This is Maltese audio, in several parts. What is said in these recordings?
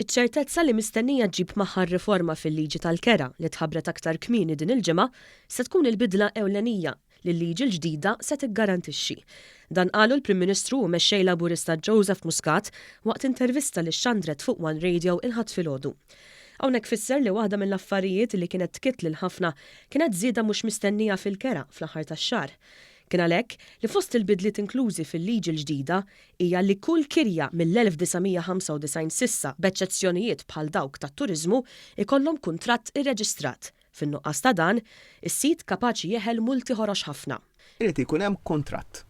Iċ-ċertezza li mistennija ġġib magħha r-riforma fil-liġi tal-kera li tħabbret aktar kmieni din il-ġimgħa se tkun il-bidla ewlenija li l-liġi l-ġdida se tiggarantixxi. Dan qalu l-Prim Ministru u Mexxej Laburista Joseph Muscat waqt intervista li xxandret fuq One Radio il-Ħadd filgħodu. Hawnhekk fisser li waħda mill-affarijiet li kienet tkidd lil ħafna kienet żieda mhux mistennija fil-kera fl-aħħar tax-xahar. Kien għalhekk li fost il-bidliet inklużi fil-liġi l-ġdida hija li kull kirja mill-1995 s'issa b'eċċezzjonijiet bħal dawk tat-turiżmu ikollhom kuntratt irreġistrat. Fin-nuqqas ta' dan, is-sid kapaċi jeħel multi ħorox ħafna. Irid ikun hemm kuntratt.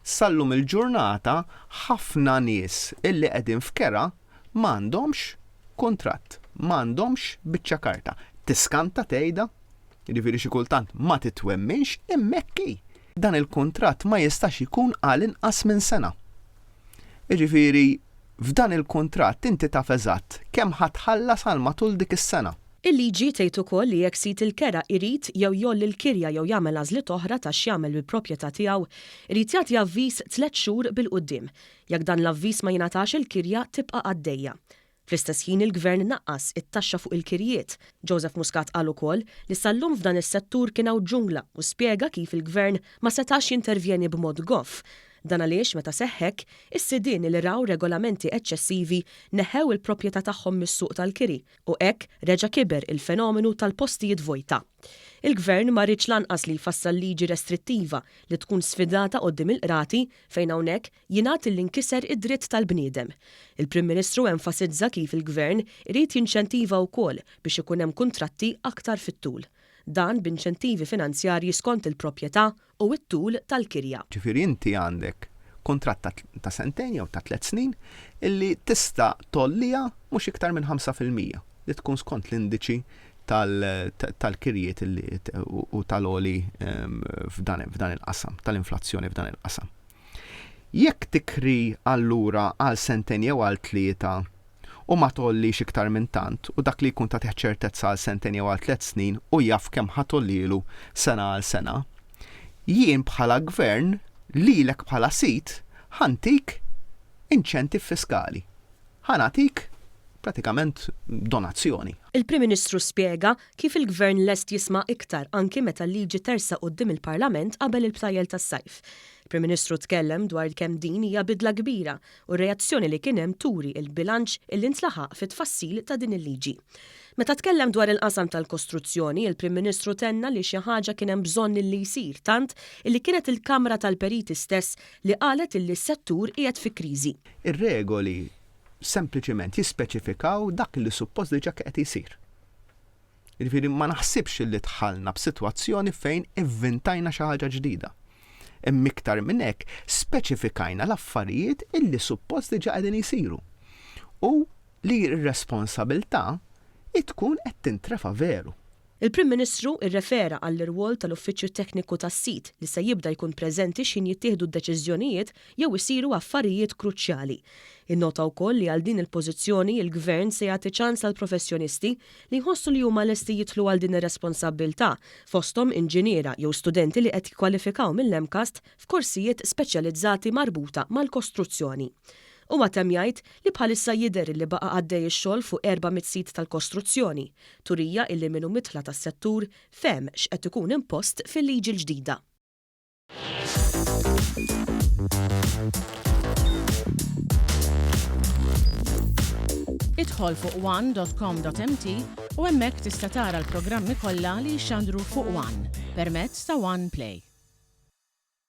Sal-lum il-ġurnata ħafna nies illi qegħdin f'kera m'għandhomx kuntratt, m'għandhomx biċċa karta. Tiskanta tgħidha? Jiġifieri xi kultant ma titwemminx imma hekk hi. Dan il-kuntratt ma jistax ikun għal inqas minn sena. Jiġifieri f'dan il-kuntratt inti taf eżatt kemm ħa tħallas għal matul dik is-sena. Il-liġi tgħid ukoll li jekk sid il-kera irid jew jgħolli l-kirja jew jagħmel għażliet oħra ta' x'jagħmel bil-proprjetà tiegħu, irid jagħti avviż tlett xhur bil-quddiem. Jekk dan l-avviż ma jingħatax il-kirja tibqa' għaddejja. Fl-istess ħin il-Gvern naqqas it-taxxa fuq il-kirjiet. Joseph Muscat qal ukoll li sal-lum f'dan is-settur kien hawn ġungla u spjega kif il-Gvern ma setax jintervjeni b'mod goff. Dan għaliex meta seħħ hekk, is-sidien li raw regolamenti eċċessivi neħħew il-proprjetà tagħhom mis-suq tal-kiri u hekk reġa' kiber il-fenomenu tal-postijiet vojta. Il-Gvern ma riedx lanqas li jfassal liġi restrittiva li tkun sfidata quddiem il-Qrati fejn hawnhekk jingħad illi nkiser id-dritt tal-bniedem. Il-Prim Ministru enfasizza kif il-Gvern irid jinċentiva wkoll biex ikun hemm kuntratti aktar fit-tul. Dan b'inċentivi finanzjarji skont il-proprjetà u t-tul tal-kirja. Ġifieri inti għandek kuntratt ta' sentejn jew ta' tlett snin illi tista' tgħolliha mhux iktar minn 5% li tkun skont l-indiċi tal-kirjiet u tal-għoli f'dan il-qasam, tal-inflazzjoni f'dan il-qasam. Jekk tikri allura għal sentejn jew għal tlieta u ma tgħollix iktar minn tant u dak li jkun tagħtih ċertezza għal sentejn jew għal tlett snin u jaf kemm ħa tgħollilu sena għal sena, jien bħala gvern lilek bħala sid ħa ntik inċentiv fiskali. Ħa nagħtik pratikament donazzjoni. Il-Prim Ministru spjega kif il-Gvern lest jisma' iktar anki meta l-liġi tersaq quddiem il-Parlament qabel il-btajjel tas-sajf. Il-Prim Ministru tkellem dwar kemm din hija bidla kbira u r-reazzjoni li kien hemm turi l-bilanċ illi ntlaħaq fit-tfassil ta' din il-liġi. Meta tkellem dwar il-qasam tal-kostruzzjoni, il-Prim Ministru tenna li xi ħaġa kien hemm bżonn illi jsir tant illi kienet il-Kamra tal-Periti stess li qalet illi s-settur qiegħed fi kriżi. Ir-regoli sempliċement jispeċifikaw dak li suppost diġà qed isir. Jiġifieri ma naħsibx li dħalna b'sitwazzjoni fejn ivvintajna xi ħaġa ġdida. Imma iktar minn hekk speċifikajna l-affarijiet illi suppost diġà qegħdin isiru. U li r-responsabilità tkun qed tintrefa' veru. Il-Prim Ministru rrefera għall-irwol tal-Uffiċċju Tekniku tas-Sit li se jibda jkun preżenti x'ħin jittieħdu d-deċiżjonijiet jew isiru affarijiet kruċjali. Innota wkoll li għal din il-pożizzjoni l-Gvern se jagħti ċans għal professjonisti li jħossu li huma lesti jidħlu għal din ir-responsabbiltà, fosthom inġiniera jew studenti li qed jikkwalifikaw mill-MCAST f'korsijiet speċjalizzati marbuta mal-kostruzzjoni. Huwa temm jgħid li bħalissa jidher illi baqa' għaddej ix-xogħol fuq 400 sit tal-kostruzzjoni, turija illi min hu midħla tas-settur fehem x'qed ikun impost fil-liġi l-ġdida. Idħol fuq one.com.mt u hemmhekk tista' tara l-programmi kollha li jixxandru fuq One permezz ta' One Play.